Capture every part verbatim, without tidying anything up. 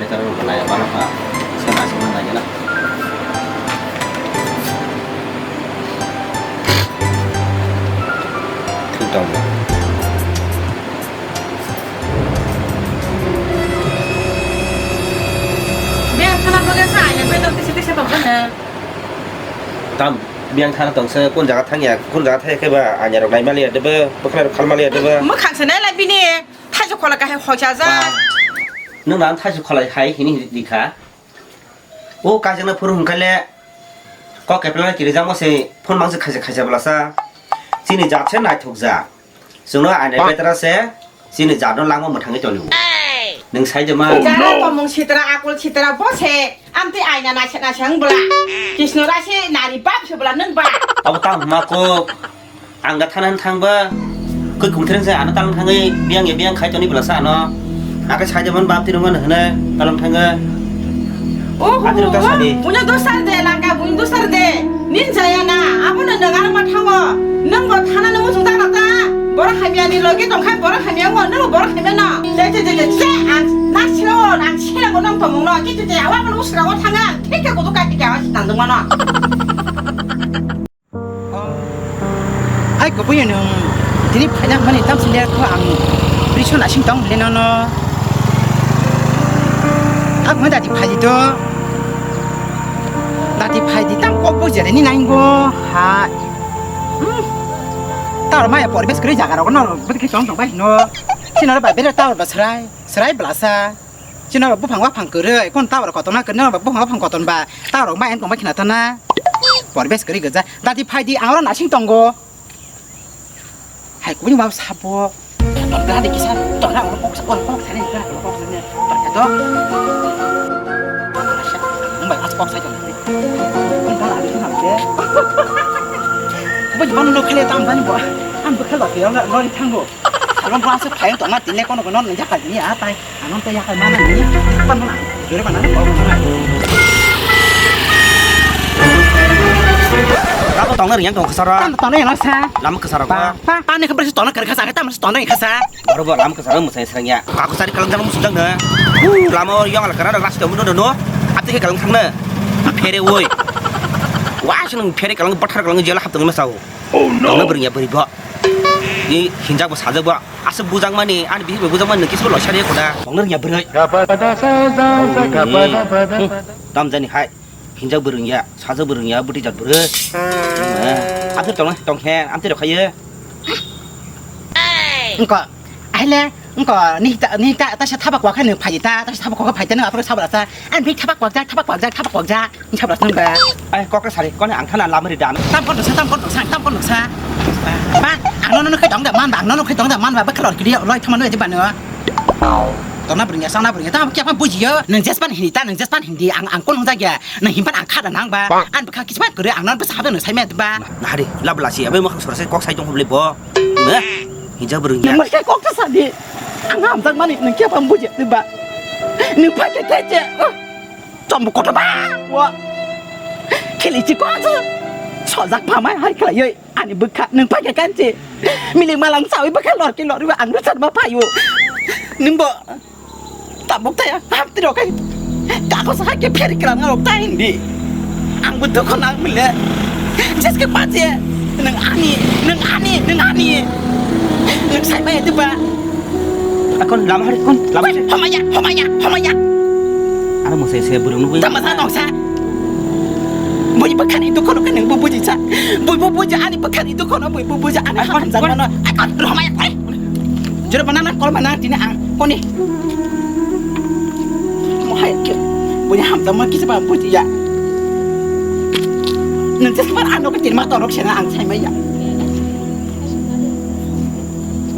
Taro belai ya, baru pa. Sana sih mana ya lah. Tentang. Biang sana bagai saya, betul di sini siapa benar? Tam, biang sana tong se, kun jaga thang ya, kun jaga thang ya ke ba, anya rok nai mali ya debe, bokhlai rok khal mali ya debe. Mo khang se nai lai bini, thai se khola kahai hoja ja. Nung nan thai se khola hai hini dikha. O kaijakna phuru hwnkhe le kok keplana kirijak mo se phone mangse khaisa khaisa bwlasa. Chini jat se naithok ja. Chwngno aina betra se chini jat no langma mwthangwi tonwi. Nwng sai de ma. Jara tomung sitra akul sitra bo se amtwi aina naisek naisek wng bwla. Kisno ra se nari bab se bwla nwng ba. Abo tang hwnma kok. Ang da thanan thangba, koi kung threng se ano talang thangwi biyang ya biyang khai toni bwlasa ano. Ake sai jaman bam tino mano hwna talang thangwi. Oh, ani rok ta sadi. Bunya dosar de, langa bunya dosar de. Nin jaya na, abo na nang ano ma thango. Nang bo thana nang muchung ta ta. Borok hamya ni logi tong khai borok hamya ngo, nang borok hamya no. Je, je, je, je, je, ang na siro, ang siro ngo nang tomung no. Kitu je awa mo usra ngo thanga, thik ke kudu ka thik awa nang dong mano. Hai kubui nwng tini phaina hwnmani tamsile kho ang brisong naising tong bile nono. Ang hwnwi dati phaidi do. Dati phaidi tang kok bo jereni naingo ha. Hmm. Tar maya poribesh kwrwi jaga rogo no bwtwi khe chong tong bai hino. Sinaro bai bere tar ba srai, srai blasa. Chini rok buphang waphang kwrwi, kon tower kotorma kwrwi, norok buphang waphang kotorma ba, tower rok mai tongma khina tana. Poribesh kwrwi gwja, dati phaidi, ang oro nasing tongo. Hai, kubuni ma sabo. Dati kisa, tora oro kok sa, oro kok sa ni, oro kok sa ni, tor kha to. Mbai as kok sa jong. Kon tora ni na ke. Bo jibon no khale tam dan bo. An bo khalo ke, oro ro thango. Aro bo as phai tongma tine kono kono ni jaka ni a tai. Ano tei yakai mana ni? Pan mana? Jore mana? Kau mana? Lama tongna ring yang tong kasara. Tam tongna yang sa. Lama kasara ko. Pa, pa, pa ni kabar si tongna kar kasa, tam si tongna yang kasa. Baru baru lama kasara musai serang ya. Aku sari kalang dalam musudang na. Uh, lama yang ala karana ras kamu no no. Ati ke kalang thang na. Phere woi. Wah, seneng phere kalang bathar kalang jela hap tong masau. Oh no. Tongna bring ya beri bo. Ni hinjak bo sajak bo. Aswk bujakmani, ani bihik bai bujakmani, nwng kisbo loisari ya koda. Tongna rwngya bwrwi. Tam jani hai. Hinjak bwrwi ya, sajak bwrwi ya, bwtwi jat bwrwi. Amtwi tong, tong khe, amtwi rok khayo. Engko, ahile, engko, ni ta, ni ta, ta sa thaba kwa khe nwng phai ta, ta sa thaba kwa khe phai ta, nwng aphuru sabra sa. Ani bihik thaba kwak jak, thaba kwak jak, thaba kwak jak. Ni sabra sa nwng ba. Ai, kok ta sari, kone ang thana lamri dan. Tam kon sa, tam kon sa, tam kon sa. Ba, ang nono khe tong da man, ba, ang nono khe tong da man, ba, ba khlor kiri, loi thama noi je ba no. Tona bring ya, sana bring ya, tam kya pa buji yo. Nang jes pan hindi ta, nang jes pan hindi, ang, ang kon hong jak ya. Nang him pan ang kha da nang ba. An ba kha kis pan kore, ang nono ba sa ha nang sai me ba. Nah, di, lab lasi, abe mo khang sora sai kok sai tong hobli bo. Hinja bring ya. Nang ma khe kok ta sadi. Ang hamjakmani nwng khe bang buji ba. Nwng phai khe khe che. Chombo kotor ba. Wa. Khili chi ko chu. Sojak phamai hai khlaioi. Ani bwkha nwng phai khe kanchi. Miling malang chawi bwkha lorki lorwi ang rwchar ma phaio. Nwng bo. Tabuk taya, hapti rok kai. Kako sa ke pheri kram ngarok ta hindi. Ang bo dukho nang mile. Jeske pache. Nang ani, nang ani, nang ani. Nang sai bai diba. Akon lama hari kon, lama hari. Homaya, homaya, homaya. Ano mo se se burung nugui. Tama sa nong sa. Bui bakhani dukho nang bo buji sa. Bui bo buji ani bakhani dukho no bui bo buji ani. Akon, hamjak akon. Mano. Akon homaya. Jero mana nang kol mana tini ang koni. Mo hai ke. Bo ya hamta ma kisa ba buji ya. Nang jes bar ano ke tin ma torok sena ang sai ma ya.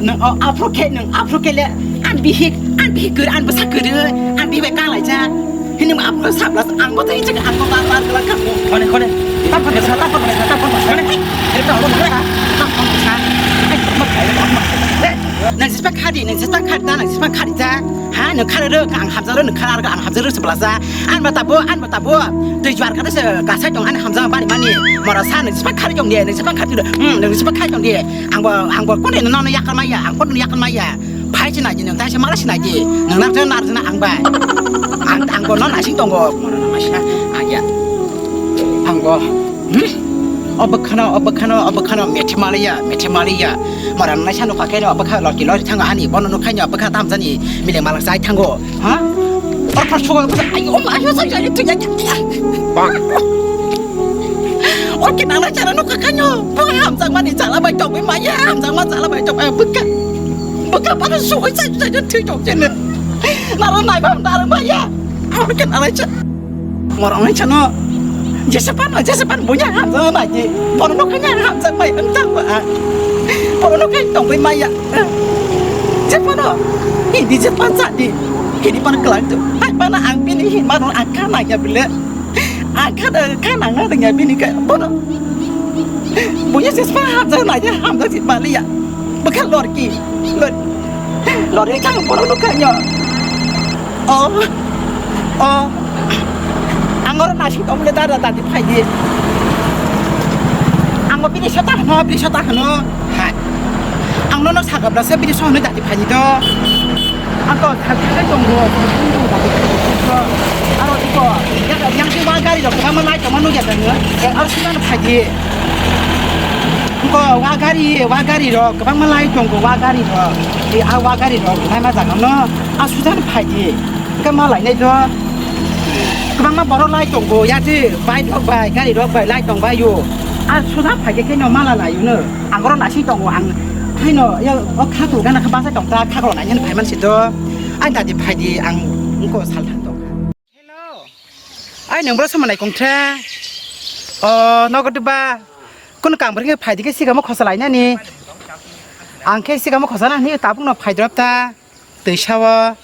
Nang o afro ke nang afro ke le an bihik an bihik gur an basa gur an bibe kalai ja. Hini ma afro sablas ang bo tai chak ang bo bar bar kala ka. Kone kone. Tap kone sa tap kone sa tap kone sa. Kone. Kone. Tap kone sa. Tap kone sa. Ai ma kai ma. Nang sispa khadi, nang sispa khadi ta, nang sispa khadi ta. Ha, nang khadi ro, ang hamjak ro, nang khadi ro, ang hamjak ro, sebelasa. An ba tabo, an ba tabo. Tui juar khadi se, kasai tong, an hamjak bani mani. Mora sa, nang sispa khadi tong de, nang sispa khadi ro. Hmm, nang sispa khadi tong de. Ang bo, ang bo, kono no, no, yakal maya, ang kono yakal maya. Phai sinai di, nang tai se mala sinai di. Nang nak nar jana ang ba. Ang Bono nasing tongo, bono nasing agya. Ang bo, hmm? O bwkhano, o bwkhano, o bwkhano, methi maliya, methi maliya. Mora nai sanu kha khe no, o bwkha lorki lori thango ani, bono nuk khaino, o bwkha tam jani, mile malak sai thango, ha? Or par sugo, ayo, ayo, sai, sai, sai, sai. O kinang na chara nuk khaino, bwkha hamjak mani chala bai tongwi maya, hamjak ma chala bai tongwi bwkha. Bwkha bono sugwi sai, sai, sai, thwi tong jene. Naro nai bam naro maya. Abo khe nalai cha. Morok nai chano. Jesa pano, jesa pan bunya hamjak nai di. Bono no kanya hamjak bai ang tang ba. Bono no kanya tong bai maya. Jesa pano. Ini jesa pan sa di. Ini pan kelang tu. Hai pana ang bini hin mano ang kana ya bile. Ang kana kana ngadeng ya bini ka. Bono. Buya jesa pan hamjak nai ya hamjak di baliya. Bwkha lorki. Lor-, lorki kang bono no kanya. Oh. Oh. Ang oro nasing tong le dada dadi phai di. Ang bo bini sota hano, bini sota hano. Hai. Ang nono sagabla se bini sohno dadi phai di do. Ang to thak thak tong bo. Aro iko yang yang wa gari rok ma nai tong ma nugya tong. Aro sina phai di. Ko wa gari, wa gari rok kwbangma lai tongo, wa gari rok. Tei a wa gari rok naima jaga no a sujan phai di. Khe ma lainai do. Kwbangma borok lai tongo, ya je bike rok bai, gari rok bai lai tong bai yo. A sujan phai khe no mala lai no. Ang oro nasing tongo, ang haino ya o khaklo gana kha basa tong ta, khaklo nai phai man si do. Ai dadi phai di, ang ko sal thang tong. Hello. Ai nang bro sama naikong the. O nogo de ba. Kun kang bring phai di ke sigamo khosa lai nani. Ang khe sigamo khosa na ni tabuk no phai drop ta. Twi sawo.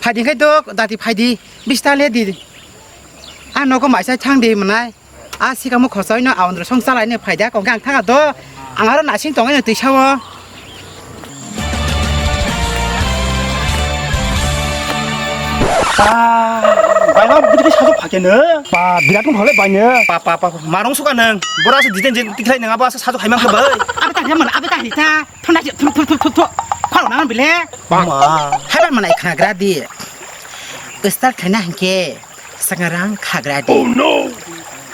Phai di khe dok dati phai di. Bista le di. A nogo maisa thang di manai. A sikamo khosoi no aondro song chalai no phaida kong khe ang thaga do ang aro nasing tongoi no twi sao. Bai ma bujui sajak phakhe no. Pa birat no hole bai no. Pa pa pa marong suka nang. Bora se diten jen tikhlai nang aba sajak hai mang khe bai. Abi ta hita mana abi ta hita. Thona thon thon thon thon. Khoro nang bile. Hai bar manai khagra di. Start khaina hinkhe. Sangarang khagra di. Oh no.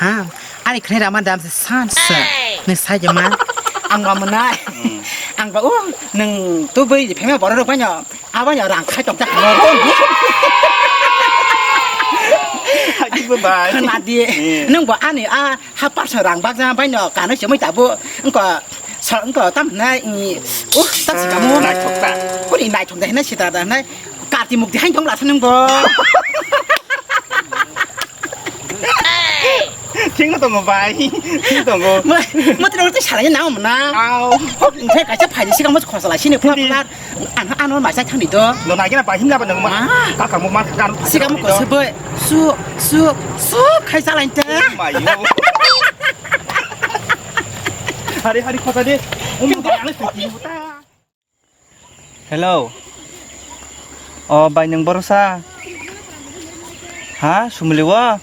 Ha, ani khne rama dam se san se. Hey! Nung sai jama. Ang ba mwnai. Hmm. Ang ba, oh, nung tu bui phema borok rok banyo. Abanyo rang khai tong ta. Hai bye bye. Na di. Hmm. Nung ba ani a ha parsa rang bak ja banyo kanu chemui tabu. Engko sa engko tam nai. Uh, tam si kamu. Naithok ta. Kuni naithok dai na sita da nai. Kati mukti hain tong lasa nung bo. Thing tongo bai. Thing tongo. Mo, mo tino tei salai na mo na. Au. Hok, nte kaisa phai si kamo khosala sini pula pula. Ano ano mai sai thani do. No nai gina bai himla ba nang ma. Ah. Kaka mo ma kan. Si kamo ko se boy. Su su su khai salai te. Mai yo. Hari hari khosa de. Um ta ang se ki ta. Hello. O bai, nwng borosa? Ha, sumili o?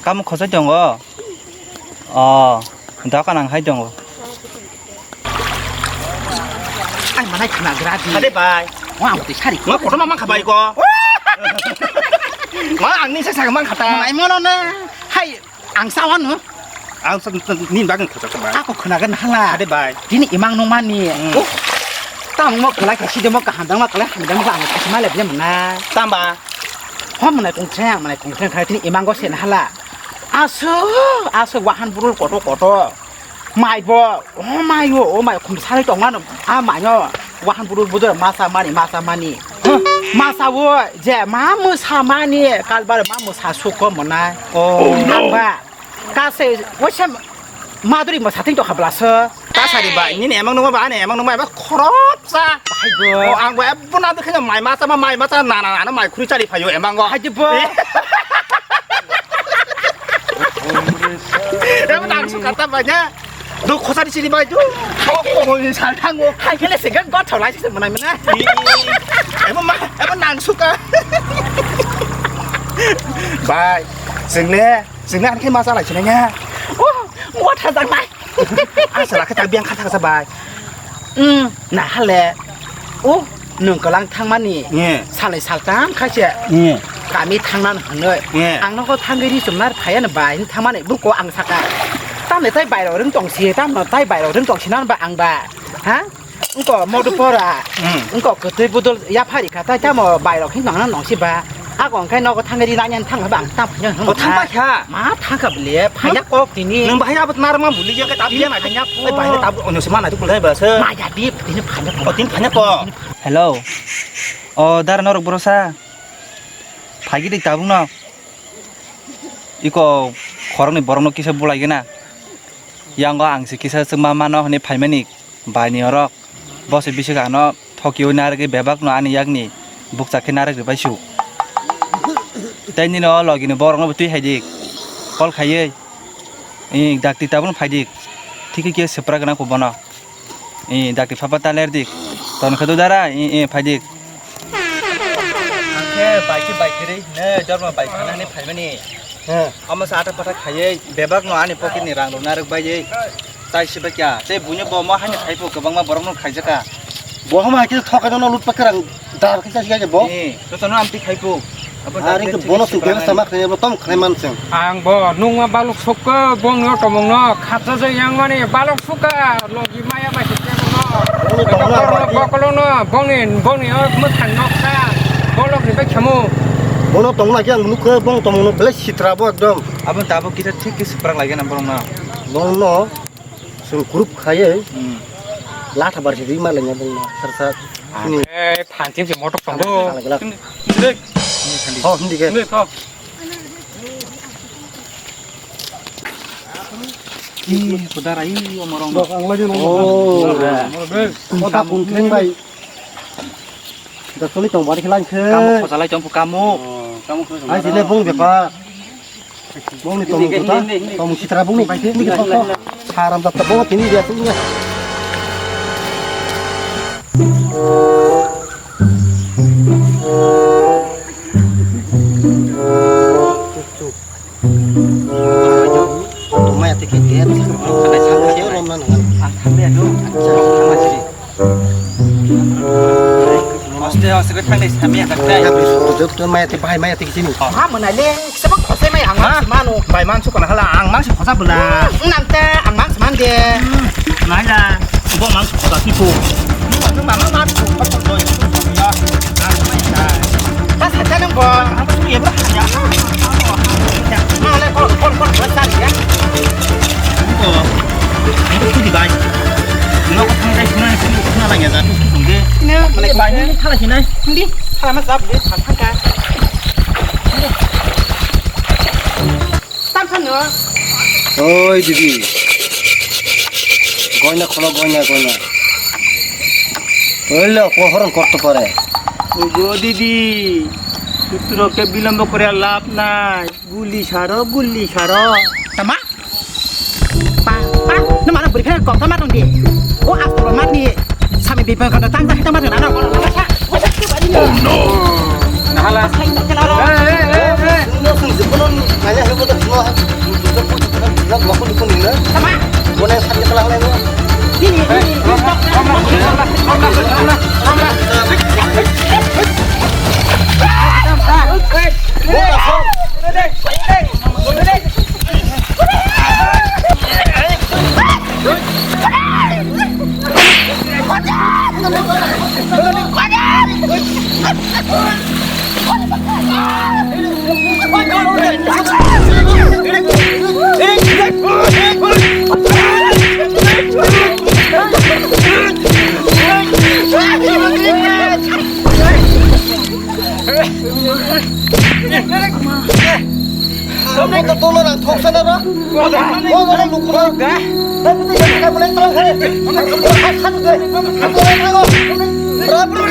Kamo khosoi tongo? O, dokan ang hai tongo. Ai, manai khna gra di. Hade bai. Wa, ang twi sari. Ma kotorma mang kha bai ko. Ma ang ni sa sa mang kha ta. Manai mono na. Hai. Ang sa wano. Ang sa ni bagin khajak ba. Ako khnagan hala. Ade bai. Tini imang nung mani. Hmm. Oh. Tamo mo kala khe sidi mo kaham dang mo kala ham dang mo ang kasi male bile mona. Tamba. Ho mona kung threng mona kung threng khai tini imang go sen hala. Aso aso wahan burul koto koto. Mai bo. Oh mai o oh mai khum sari tong mano. A mai no. Wahan buru budor masa mani masa mani. Masa wo je ma musa mani kalbar ma musa suko monai. Oh, no. Nangba. Kase wese maduri mo sating to khabla so. Kasari ba nini emang numa ba ani emang numa ba khorop sa. Bahai go. Oh, ang ba ebuna de khanya mai masa ma mai masa na na na mai khuri chali phayo emang go. Hai bo. Emang nang su kata banyak. Do khosari sini bai do. Khok khok ni sal thango. Hai kele se gan got tholai se manai mana. Emo ma, emo nang suka. Bai, single, single ani khe ma salai sinai nya. Oh, mo tha jang nai. Ang sala khe tak biang kha thang sa bai. Hmm, na hale. Oh, nwng kwlang thangmani. Ye. Salai saltam khaise. Ye. Kami thangna hwnwi. Eh. Ang nogo thangwi ri chumnar phaiya no bai, thangmani buko ang saka. Tamni tai bairok ring tong si, tamno tai bairok ring tong si nan ba ang ba. Ha? Engko modu pora. Hmm. Engko kwtwi budol yaphari kha tai tamo bairok hin nangna nongsi ba. Ako engkai nogo thangwi ri nanya thang ba ang tang phaiya hwnwi. O thang pai kha. Ma thang kha bile, phaiya kok tini. Nang bahai abot nar ma buli ya ka tab ya na. Phaiya kok. Ai bahai tab ono se ma na tu kulai ba se. Ma ya di, tini phaiya kok. O tin phaiya kok. Hello. O dar norok borosa. Phaigwi twi tabukno. Iko khoroknwi borokno kisa bulaigwna. Yango ang se kisa chwngma mano hwnwi phaimani baini orok. Bo se bisik ano thokiwi narwgwi bebakno ani yakni bukcha khe narwk rwbaisuk. Tei nini o logini borokno bo twi hai di. Call khaiwi. Ee, dakti tabukno phai di. Thikhe khe swpra gwnang kho bono. Ee, dakti phapa ta ler di. Ton khe do dara, ee, ee, phai di. Ang khe bai khe bai kwrwi hwnwi, jorma bai khana hwnwi phaimani. He. Omo se ata pata khaiwi, bebakno ani pocketni rang rok narwk baiwi. Tai se bai kya, tei buino bo omo haino khai pho, kwbangma borokno khaijakha. Bo hama hai khe thokai no lut pakarang dar khe chasi khe bo. Eh, to tono amtwi khai phu. Abo Ari dar khe khe bono thik suk suk dena rang sama khe bo tom khlai man chwng. Ang bo nungma baluk sukko bongni o tomongno khatsa je yang mani baluk sukka logi maya bai se tebo no. Bongni tomongno Bokolo abadi. Bokolo no bongni bongni o mwkhang noksa bolok ni bai khamo. Bono tomongno khe ang nukhe bong tomongno belai sitra bo ekdom. Abo tabuk kisa thik khe swprak lai gana borok no. Bongno. Chwng group khaiwi Hmm. Latha bar se rima lengya bongno sar sar. Ah, sini. Eh, phantim se motok tongo. Kala kala. Sini, sini. Sini, sini. Ho, hindi ke. Sini, ho. Ih, kudara, ih, omorong. Bok, ang lagi nong. Oh. Moro be. Moro be. Kota pun kring bai. Dakoli tong bari khe lang khe. Kamu khojalai tong kamu. Oh, kamu khojalai. Hai, sini bong bepar. Bongni tomung kota, tomung sitra bongni, nini kok kok. Haram jatta bongo tini dia sini ya. Tuk, tuk. Tomai ate kete, ate kete, ate kete, ate kete, ate kete, ate kete, Hoste, hoste, khe thangni samya kha tei. Ya, bisi, jok, to maya te, bahai maya te kisini. Ha, mwnai le, sebak khosai mai ang mang se mano. Bai mang sukana hala, ang mang se khosa bela. Hmm, nang te, ang mang se man de. Hmm, nai la, bo mang se khosa tipu. Ni wa mang mang ko ko ko ya. Ang mai ta. Ta sa ta nang bo. Ang ba su ye ba ya. Ang le ko ko ko ko sa ya. Ko. Ang ko di bai. Ni ko thang dai suna suna la ya da. Sungge. Ni mane bai ni thala sinai. Hindi, thala ma sab de, thala thangka. Tam san no. Oi, didi. Goina kholo, goina, goina. Oi, lo, pohorong korto pare. Ogo, didi. Sutro ke bilombo kore lab nai. Guli saro, guli saro. Tama? Pa, pa, no mano buri phai kok tama tong di. O astro mat ni sami bipa kata tang tang tama tong ano. Oh no. Nahala. Hey, hey, hey, hey. Tama? Bini, bini. Tamo to tono nang thok sana ro. Mo mo lukura. Dai putih jadi kamu lagi terang hari. Satu deh. Satu lagi terang. Berapa lu?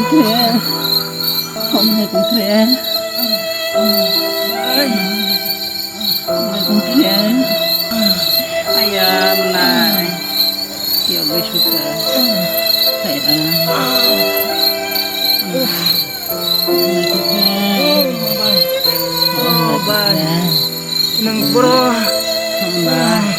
Hamlaikung khe. Hamlaikung khe. Aya, mwnai. Yogwi sukha. Aya. Hamlaikung khe. Hamlaikung khe. Nang bro. Hamlai.